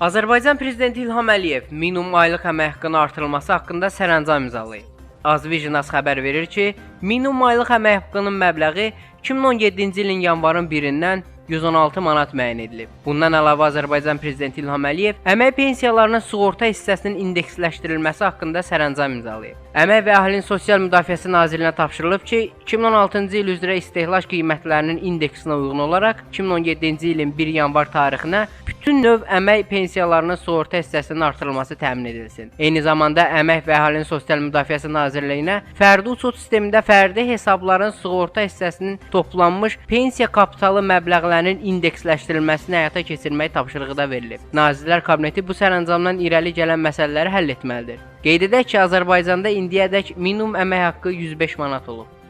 Azərbaycan Prezidenti İlham Əliyev minimum aylıq əmək haqqının artırılması haqqında sərəncam imzalayıb. Azvision xəbər verir ki, minimum aylıq əmək haqqının məbləği 2017-ci ilin yanvarın 1-dən 116 manat müəyyən edilib. Bundan əlavə Azərbaycan Prezidenti İlham Əliyev əmək pensiyalarının sığorta hissəsinin indeksləşdirilməsi haqqında sərəncam imzalayıb. Əmək və Əhalinin Sosial Müdafiəsi Nazirliyinə tapşırılıb ki, 2016-cı il üzrə istehlak qiymətlərinin indeksinə uyğun olaraq 2017-ci ilin 1 yanvar tarixinə bütün növ əmək pensiyalarının sığorta hissəsinin artırılması təmin edilsin. Eyni zamanda Əmək və Əhalinin Sosial Müdafiəsi Nazirliyinə fərdi uçot sistemində fərdi hesabların sığorta hissəsinin toplanmış pensiya kapitalı məbləğlərinin indeksləşdirilməsini həyata keçirmək tapşırığı da verilib. Nazirlər Kabineti bu sərəncamdan irəli gələn məsələləri həll etməlidir. Qeyd edək ki, Azərbaycanda indiyədək minimum əmək haqqı 105 manat olub.